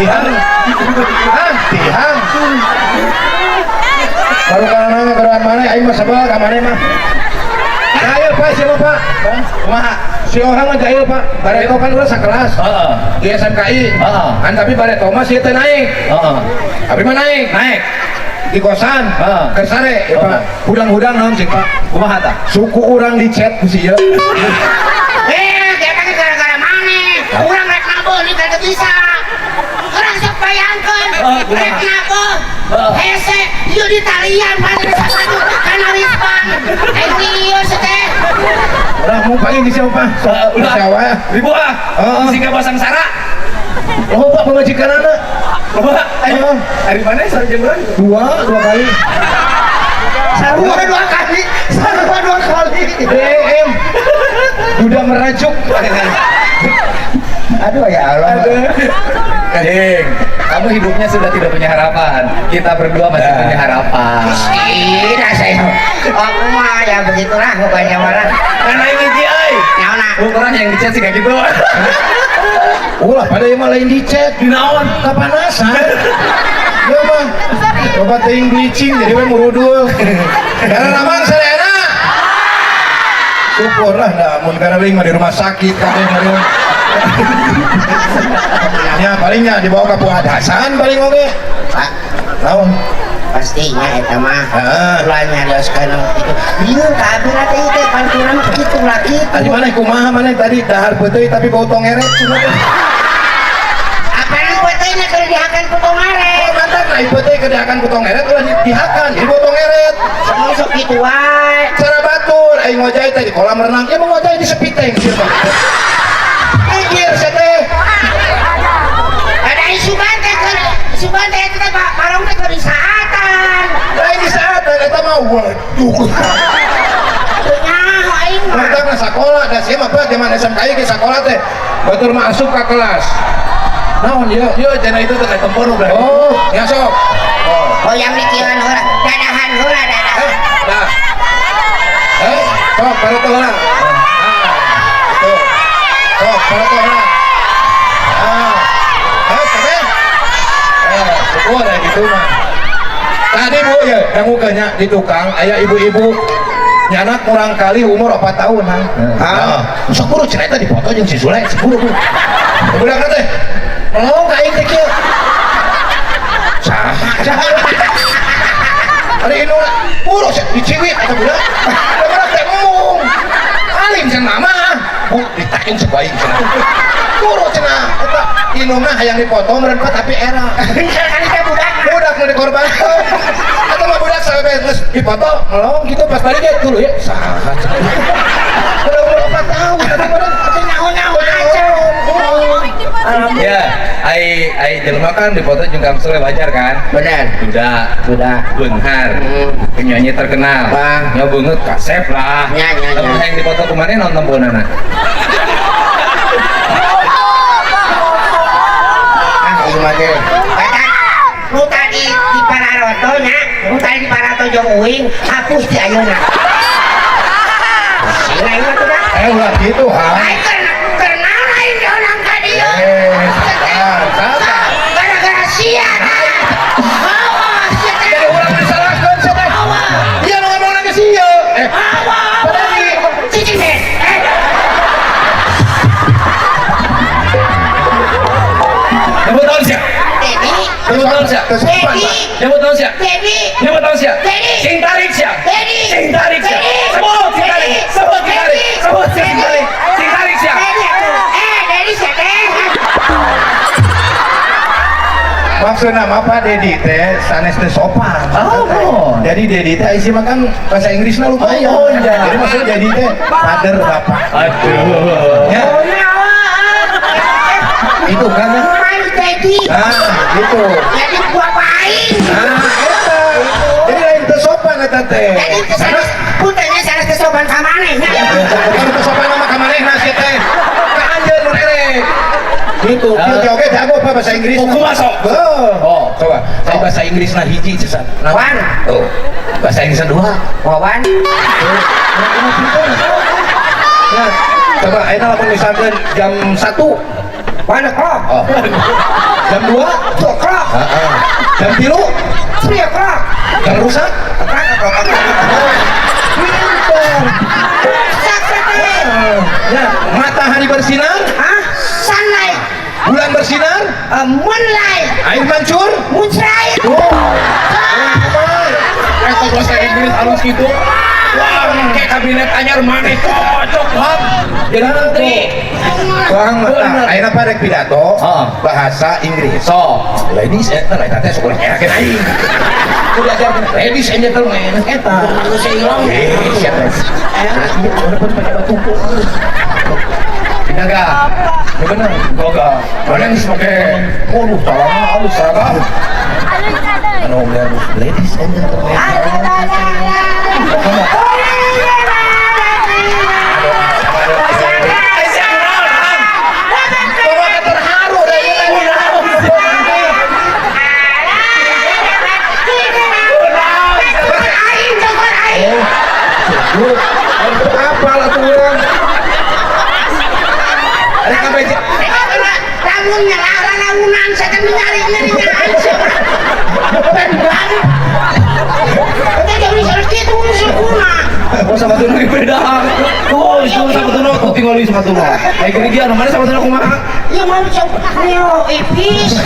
Tihang. Hah, tihang. Baru karena geran mana aing mah sebel ka maneh mah. Jahil Pak, siapa Pak? Kumaha? Si orang mah jahil Pak. Bareto kan urang sakelas. Heeh. Di SMKI. Heeh. Kan tapi bareto mah sih teu naik. Heeh. Abi mah naik. Naik. Di kosan. Heeh. Keur sare, ya Pak. Hudang-hudang naon cing Pak? Kumaha tah? Suku urang dicet ku si ieu. Eh, dia pakai gara-gara maneh. Urang rek nabeuh nih kada bisa. Urang sok bayangkeun rek nabeuh. Hese, ieu di talian mana sapadu kana risbang. Eh ieu teh. Urang mau panggil di siapa Pak? Sok Ulah. siapa ya? Ribu ah. Heeh. Sehingga pasang sara. Oh, Pak pamajikanana. Loba. Heeh. Hari mana sareng jeung urang? Dua kali. Sarua dua kali. Sarua dua kali. DM. Duda merajuk. Aduh ya Allah. Ding, kamu hidupnya sudah tidak punya harapan. Kita berdua masih punya harapan. Tidak saya. Aku mah ya begitulah pokoknya malah. Karena ini hiji euy. Nyaona. Ukuran yang dicet sih kayak gitu. Ulah pada yang malah lain dicet. Di naon? Kapanasan. Ya mah. Coba teuing bleaching jadi we murudul. Karena namang sadayana. Syukurlah dah mun karering mah di rumah sakit kabeh meureun. Ya palingnya dibawa ke Puadasan paling oge. Pak, Naon? pastinya eta mah. Heeh. Ulah nyarioskeun kitu. Ieu ka abi teh teh pantuna mah kitu lah kitu. Tadi mana kumaha mana tadi dahar peuteuy tapi bau tongeret cenah. Apaan peuteuy keur dihakan ku tongeret? Oh, mantan ai peuteuy keur dihakan ku tongeret ulah dihakan jadi bau tongeret. Sok sok kitu wae. Cara batur aing ngojay teh di kolam renang ya mau ngojay di sepiteng sih mah. Minggir sia teh. Ada isuban teh keur isuban teh eta teh barong teh keur disaatan. Lain di saat eta mah waduh. Teu nyaho aing mah. Mantap sakola da sia mah Pak zaman SMKI ge sakola teh. Batur mah asup ka kelas. Naon ieu? Yo, cenah itu teh tempor udah. Oh, ya sok. Oh. Hoyong dikieuan heula, dadahan heula dadahan. Dah. Eh, sok bareto heula. Ah, itu. Sok bareto heula. Ah. Eh, kabeh. Eh, syukur ya gitu mah. Tadi Bu ya, dangukeun nya di tukang aya ibu-ibu nyanak kurang kali umur 4 tahun ha. Ah, sok buru cenah eta dipoto jeung si Sule, sok buru. Budak teh. Melong ka aing teh kieu. Saha? Ari indungna buru sia diciwit eta budak. Budak teh embung. Alim cenah mama. Bu ditakin ku aing cenah. Buru cenah eta indungna hayang dipoto meureun Pak tapi era. Kali teh budak. Budak nu dikorbankeun. Atau mah budak sampai geus dipoto melong gitu pas balik ge tuluy ya saha cenah. Udah umur 4 tahun tadi meureun. Teu nyaho-nyaho aja. Ya, ai ai jelema kan dipoto jeung Kang Sule wajar kan? Benar. Duda, Sudah. Benhar, penyanyi terkenal. Bang. Nya beungeut kasep lah. Nya, nya, nya. Lamun hayang dipoto ku maneh nonton beunana. Ah, ieu mah teh. Eta nu tadi di Pararoto nya, nu tadi di Pararoto jeung uing hapus di ayeuna. Sing aing mah tuh dah. Eh ulah gitu ha. Aing keur naon aing diundang ka dieu? Eh, sabar, sabar. Gara-gara sia. Awas sia teh. Jadi urang disalahkeun sia teh. Awas. Iya nu ngomong lagi sia. Eh, Awas. Pak Dedi. Cicing deh. Eh. Nyebut naon sia? Dedi. Nyebut naon sia? Teu sopan, Dedi. Pak. Nyebut naon sia? Dedi. Nyebut naon sia? Dedi. Sing tarik sia. Dedi. Sing tarik sia. Dedi. Sebut sing tarik. Dedi. Sebut sing tarik. Dedi. Sebut sing Dedi. tarik. Sing tarik sia. Dedi atuh. Eh, Dedi sia teh. Maksudna mah Pak Dedi teh sanes teh sopan. Oh. Jadi Dedi teh isi mah kan bahasa Inggrisna lumayan. Oh, iya. Jadi maksudnya Dedi teh father bapak. Aduh. Ya, Oh, nyawa. itu kan ya. Main Dedi. Ah, gitu. Jadi gua aing. Ah, eta. Jadi lain teu sopan eta teh. Jadi teu sanes puntennya sanes teu sopan ka maneh nya. Bukan teu sopan mah ka manehna sia teh. Ka anjeun nu rere. Gitu. Kieu oge jago Pak bahasa Inggris. Oh, kumaha sok? Oh, coba. Saya bahasa Inggrisna hiji sesat. Wan. Tuh. Bahasa Inggrisna dua. Wawan. Nah, coba ayeuna lamun misalkan jam 1 1 o'clock. Oh. Jam 2? 2 o'clock. Heeh. Jam 3? 3 o'clock. Jam rusak? Pinter. Ya, matahari bersinar? Hah? Sunlight. Bulan bersinar? Moonlight. Air mancur? Moonlight. Oh. Eta bahasa Inggris halus gitu. Wah, kayak kabinet anyar maneh cocok Bang. Jadi menteri. Bang, akhirnya pada pidato bahasa Inggris. So, ladies and gentlemen, eta teh sekolah yakin aing. Udah ajarkeun ladies and gentlemen eta. Eh, siapa? Gagah. Ya bener. Gagah. Mana geus make waduh calana halus seragam. Anu ladies and gentlemen. Oh, sepatu nu beda. Oh, sepatu nu tuh tinggal di sepatu nu. Kayak gini dia, mana sepatu nu kumaha? Iya, mana sok neo ipis.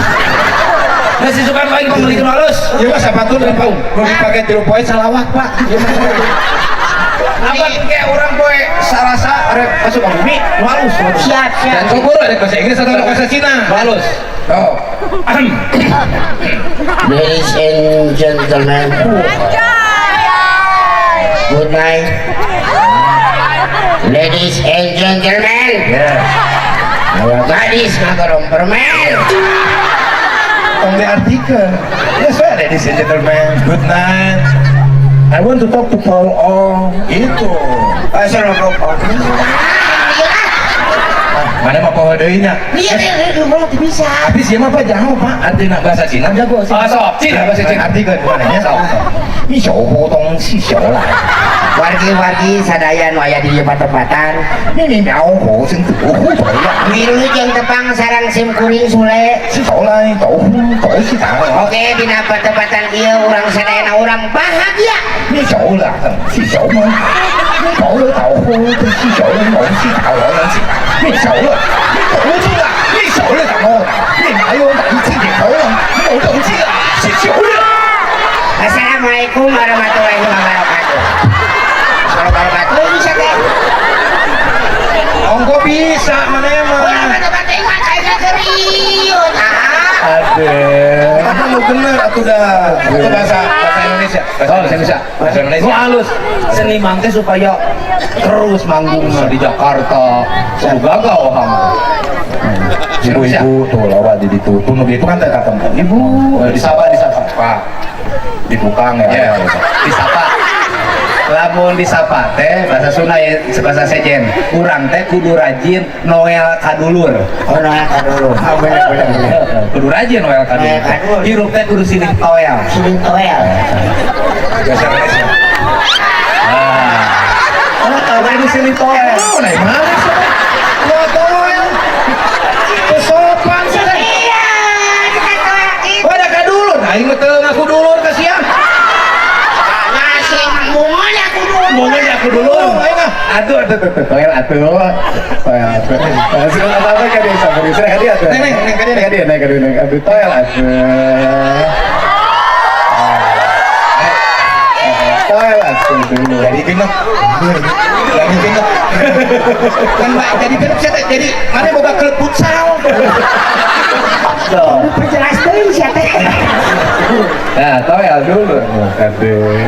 Nah, si sukan lain pembeli halus. Ieu mah sepatu nu dipake 3 poe salawat, Pak. Apa kayak orang poe sarasa rek masuk ke bumi nu halus. Siap, siap. Dan syukur ada bahasa Inggris atau bahasa Cina. Halus. Oh. Ladies and gentlemen. Good night. Ladies and gentlemen. Yeah. Gadis ngagorong permen. Tong di artikel. Yes, well, ladies and gentlemen. Good night. I want to talk to Paul Ong. Itu. Mana mah poho deui nya? Iya, iya, bisa. Tapi sih mah Pak jago, Pak. Artina bahasa Cina jago sih. Ah, sok. Cina bahasa Cina. Artikeun mana nya? Sok. Mi xiao hu dong si xiao lai. Wargi-wargi sadaya nu aya di ieu patempatan. Mi miao hu sing tu hu dou ya. Wilujeng tepang sareng sim kuring Sule. Si xiao lai dou hu dou si ta. Oke, dina patempatan ieu urang sadayana urang bahagia. Mi xiao la si xiao ma. Mi dou le dou hu si xiao le dou si ta lao lan si ta. Mi xiao le 你狗子啦！你手咧就我，你買我第二次條口啦！我都唔知啦，食少啦！ Assalamualaikum warahmatullahi wabarakatuh. Wabarakatuh bisa teh? Ongko bisa mana emang? Warahmatullahi mah kayaknya serius. Aduh. Kamu bener atuh dah. Itu bahasa Indonesia. Bahasa Indonesia. Bahasa Indonesia. Nu halus seniman teh supaya terus manggung di Jakarta. Kudu gagal hang. Ibu-ibu tuh lawa di ditu. Tuh nu itu kan teh ketemu. Ibu disapa disapa. Pak. Di tukang ya. Disapa. Lamun disapa teh bahasa Sunda ya, bahasa sejen. Urang teh kudu rajin Noel kadulur. Oh, Noel kadulur. Oh, bener bener. Kudu rajin Noel kadulur. Hirup teh kudu silih toel. Silih toel. Bahasa Indonesia. Ah. Oh, kudu silih toel. Oh, nah mana sih? Wah, toel. Kesopan sih. Iya, kita toel gitu. Oh, ada kadulur. Aing mah teu ngaku dulur ka sia. Monggo aku dulu. Aduh, aduh, toel atuh. Toel atuh. Langsung apa-apa ka dia samperin. Ka dia atuh. Neng, neng, ka dia, ka dia, neng, ka dia, neng. Aduh, toel atuh. Toel atuh. Jadi genep. Jadi genep. Kan Pak jadi genep sia teh jadi mana boga klub futsal. Perjelas deui sia teh. Nah, toel dulu. Aduh.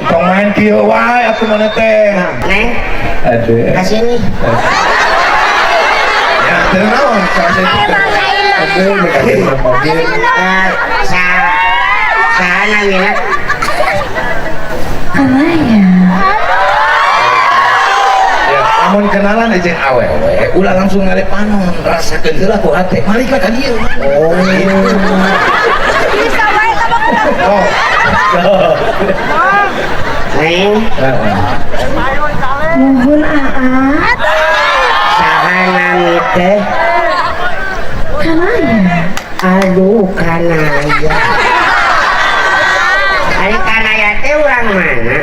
Tong main kieu wae atuh mana teh. Neng. Aduh. Ka sini. Ya, teu naon ka sini. Aduh, Sa sana minat. Kamaya. Ya, amun kenalan jeung awewe, ulah langsung ngale panon, rasakeun heula ku hate. Malik lah ka dieu. Oh. Bisa wae teh mah. Oh. Neng. Nuhun aa. Teh. Kanaya. Aduh, kanaya. Ari kanaya teh urang mana?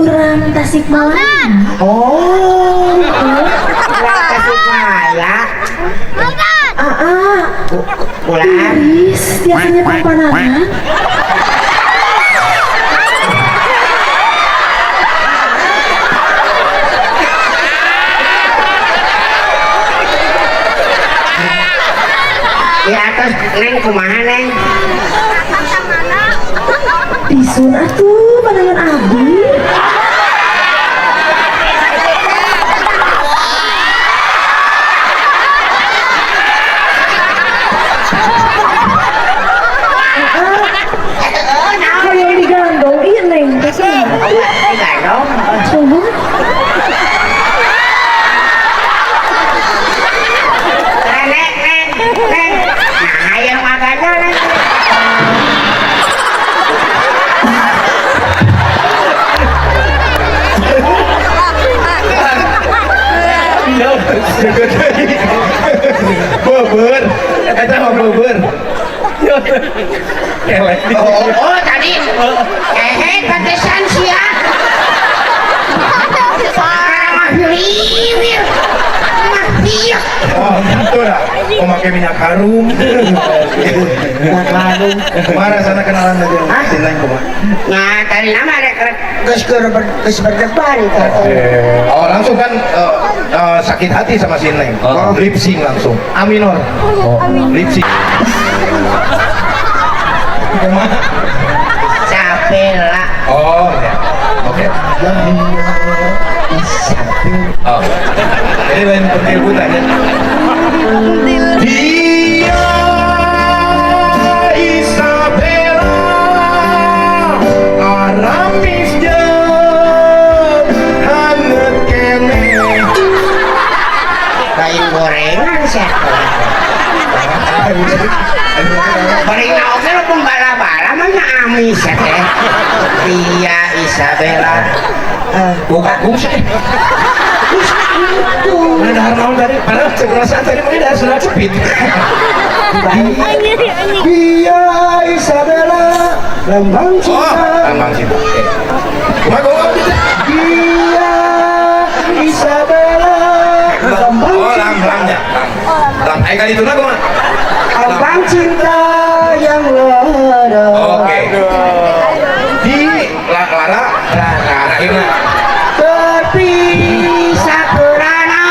Urang Tasikmalaya. Oh, urang Tasikmalaya. Aa, Ulah. Iris, biasanya pampanangan. Di atas neng kumaha neng? Pisun atuh pandangan abdi. Hayang digandong ieu neng teh. Digandong. Coba. Neng, neng, neng. Nah, hayang magandong neng. Beber, eta mah beber. Kelek. Oh, tadi. Pantesan sia. Sekarang mah liwir. Mah biak. Oh, itu dah. Mau pakai minyak harum. Minyak harum. Kumaha sana kenalan aja. Hah? Si Neng kumaha? Nah, tadi nama rek geus geus berdebar itu. Oh, langsung kan sakit hati sama si Neng. Oh. Lip sync langsung. A minor. Oh. Lip sync. Kumaha? Capela. Oh, ya. Oke. Oh. Jadi lain pentil buta ya. Dia Isabella aramis jeung hanget kene. Lain gorengan siapa? Goreng oke lu pembala-bala mah nya amis ya teh. Dia Isabella. Buka sih. Mana dahar naon tadi? Padahal cek perasaan tadi mana dahar sendal cepit. Dia Isabella lambang Oh, cinta. lambang cinta. Oke. Kumaha kumaha? Dia Isabella lambang Oh, cinta. lamblangnya. Lam. Lam. Ayo kali itu kumaha? Lambang cinta yang lara. Oke. Di la Lara Lara akhirnya. Terpisah kerana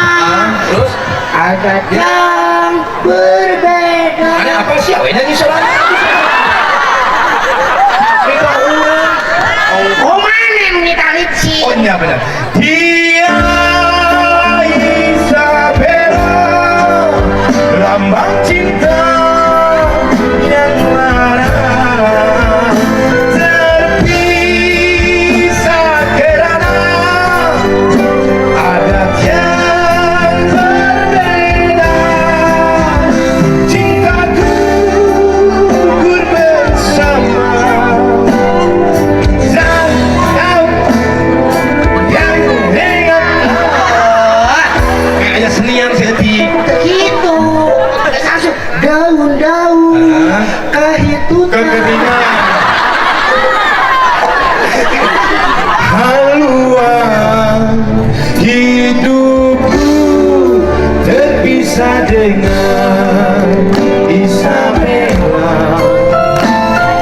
Terus ada yang berbeda. ada apa sih awe nyanyi sorangan? Kita urang. Oh, mana yang minta lipsi? Oh iya benar. Dia Isabella lambang cinta yang lara terpisah kerana adat yang berbeda. Cintaku gugur bersama dan kau yang ingat. Kayaknya senian sih. Begitu. Terus langsung daun-daun kahituna. Kekeringan. Haluan hidupku terpisah dengan Isabella,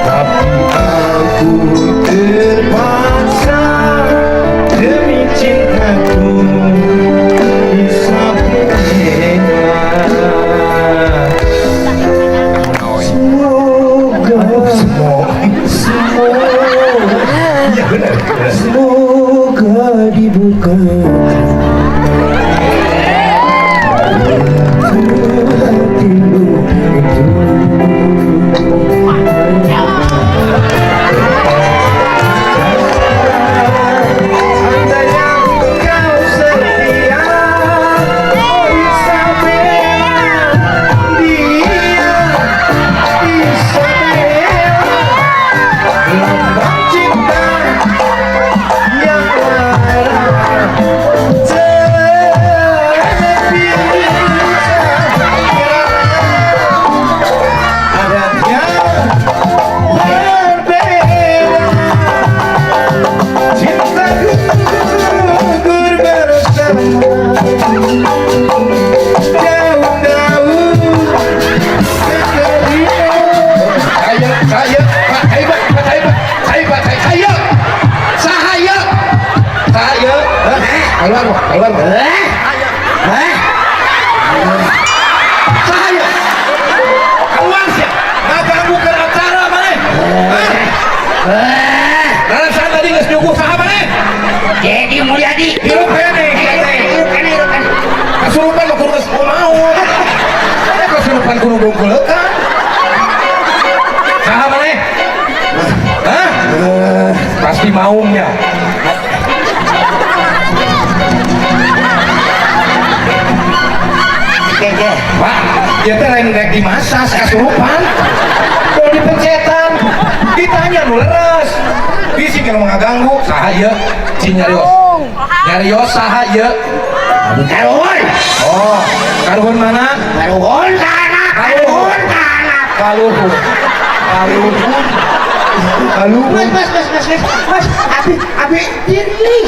tapi aku terpaksa demi cintaku Isabella. Semoga, Semua. Iya benar. Benar. semoga dibuka hatimu itu. Andainya kau setia, oh Isabella, dia Isabella, lambang cinta yang lara. Saha ieu? Hah? Keluar, keluar. Eh? Saha ieu? Keluar sia. Ngaganggu ke acara maneh. Hah? Rarasan tadi geus nyuguh saha maneh? Dedi Mulyadi. Hirup keneh, Hirup keneh, hirup keneh. Kasurupan mah kudu geus mau. Kasurupan kudu bungkuleukan. Saha maneh? Hah? Pasti maungnya. Oke. Pak, ieu teh lain rek dimasas kasurupan. Mau dipencetan. Ditanya nu leres. Bisi kalau ngaganggu saha ieu? Cing nyarios. Nyarios saha ieu? Karuhun. Oh, karuhun mana? Karuhun kana. Karuhun kana. Kaluhun. Kaluhun. Kaluhun. Mas, mas, mas, mas, mas, mas, abi, abi, diri.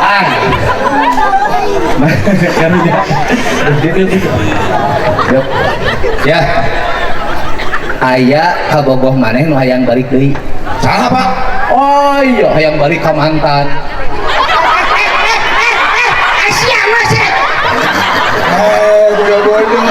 Ang. Ya. Aya kabogoh maneh nu hayang balik deui. Saha, Pak? Oh iya, hayang balik ka mantan. Asia mas. Eh, bodoh-bodoh.